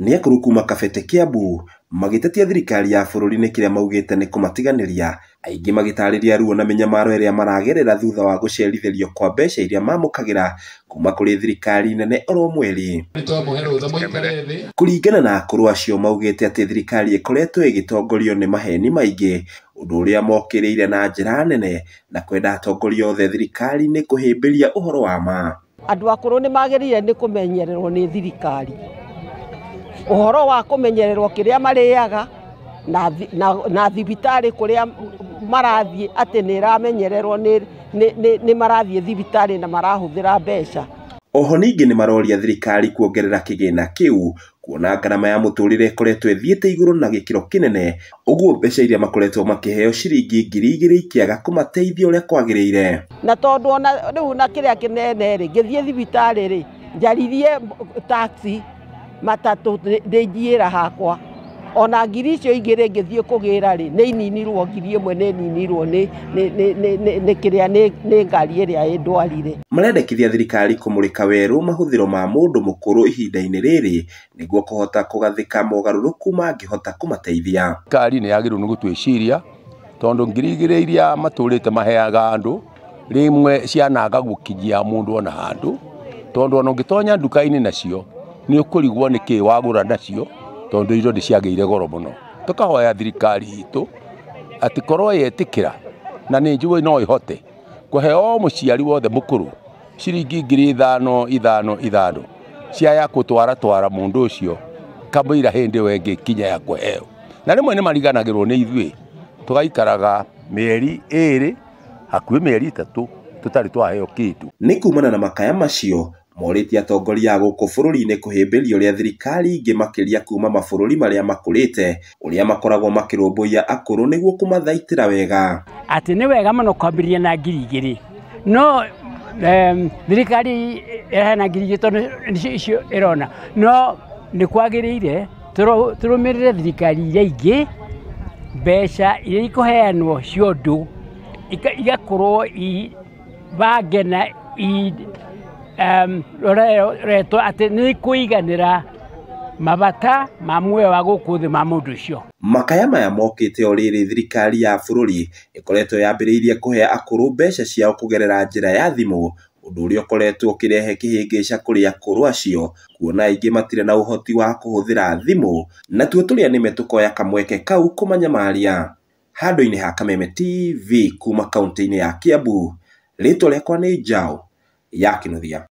Nĩ akũrũ kuma Kabete Kiambu magĩtetia thirikari ya bũrũri nĩ kĩrĩa maugĩte nĩ kũmatiganĩria, aingĩ magĩtarĩria ruo na mĩnyamaro ĩrĩa maragerera thutha wa gũcerithĩrio kwa mbeca iria mamũkagĩra kuma kũrĩ thirikari nene oro mweri. Kũringana na akũrũ acio maugĩte atĩ thirikari ĩkoretwo ĩgĩtongorio nĩ maheni maingĩ, ũndũ ũrĩa mokĩrĩire na njĩra nene na kwenda atongoria othe thirikari-inĩ kũhĩmbĩria ũhoro wa ma. Andũ akũrũ nĩ magĩrĩire nĩ kũmenyererwo nĩ thirikari. Ũhoro wa kũmenyererwo kĩrĩa marĩaga na thibitarĩ kũrĩa marathiĩ atĩ nĩ ĩramenyererwo nĩ marathiĩ thibitarĩ na marahũthĩra mbeca. Oho ningĩ nĩ maroria thirikari kuongerera kĩgĩna kĩu kuona ngarama ya mũtũrĩre ĩkoretwo ĩthiĩte igũrũ na gĩkĩro kĩnene, ũguo mbeca iria makoretwo makĩheo ciringi 2000 ikĩaga kũmateithia ũrĩa kwagĩrĩire. Na tondũ ona rĩu na kĩrĩa kĩnene rĩ, ngĩthiĩ thibitarĩ rĩ, njaririe taxi matatũ ndĩnjiĩra hakwa ona ngiri icio igĩrĩ ngĩthiĩ kũgĩra rĩ, nĩ ininirwo 1000 nĩ ininirwo nĩ kĩrĩa nĩ ngari ĩrĩa ĩndwarire. Marendekithia thirikari kũmũrĩka werũ mahũthĩro ma mũndũ mũkũrũ ihinda-inĩ rĩrĩ nĩguo kũhota kũgathĩka mogarũrũku mangĩhota kũmateithia. Thirikari nĩ yagĩrĩirwo nĩ gũtwĩciria tondũ 2000 iria matũrĩte maheaga andũ rĩmwe cianaga gũkinyia mũndũ ona handũ, tondũ ona ũngĩtonya nduka-inĩ nacio nĩ ũkũrigwo nĩ kĩ wagũra nacio tondũ indo nĩ ciagĩire goro mũno. Tũkahoya thirikari itũ atĩ korwo yetĩkĩra na nĩ njũĩ no ĩhote kũhe o mũciari wothe mũkũrũ ciringi 5000 5 5 cia ya gũtwara twara mũndũ ũcio kamũira hĩndĩ ĩyo ĩngĩ kinya ya kũheo. Na rĩmwe nĩ mariganagĩrwo nĩ ithuĩ tũgaikaraga mĩeri 2 hakuhĩ mĩeri 3 tũtarĩ twaheo kĩndũ. Nĩ kumana na makaya macio morĩtie atongoria a gũkũ bũrũri-inĩ kũhĩmbĩria ũrĩa thirikari ingĩ makĩria kuma mabũrũri marĩa makũrĩte ũrĩa makoragwo makĩrũmbũiya akũrũ nĩguo kũmathaitĩra wega. Atĩ nĩ wega mũno kwambĩrĩria na 2000 no thirikari ĩraheana 2000 tondũ nĩcio icio ĩrona, no nĩ kwagĩrĩire tũrũmĩrĩre thirikari iria ingĩ mbeca iria ikũheanwo cia ũndũ igakorwo bange na roretwo atĩ nĩ kũiganĩra mabata ma muoyo wa gũkũ thĩ ma mũndũ ũcio. Makaya maya mokĩte o rĩrĩ thirikari ya bũrũri ĩkoretwo yambĩrĩirie kũhe akũrũ mbeca ciao kũgerera njĩra ya thimũ, ũndũ ũrĩa ũkoretwo ũkĩrehe kĩhĩngĩca kũrĩ akũrũ acio kuona aingĩ matirĩ na ũhoti wa kũhũthĩra thimũ, natuo tũrĩa nĩme tũkoya kamweke kau kũmanyamaria. Handũ-inĩ ha Kameme TV kuma kaunti-inĩ ya Kiambu, rĩtwa rĩakwa nĩ Njaũ ya Kĩnuthia.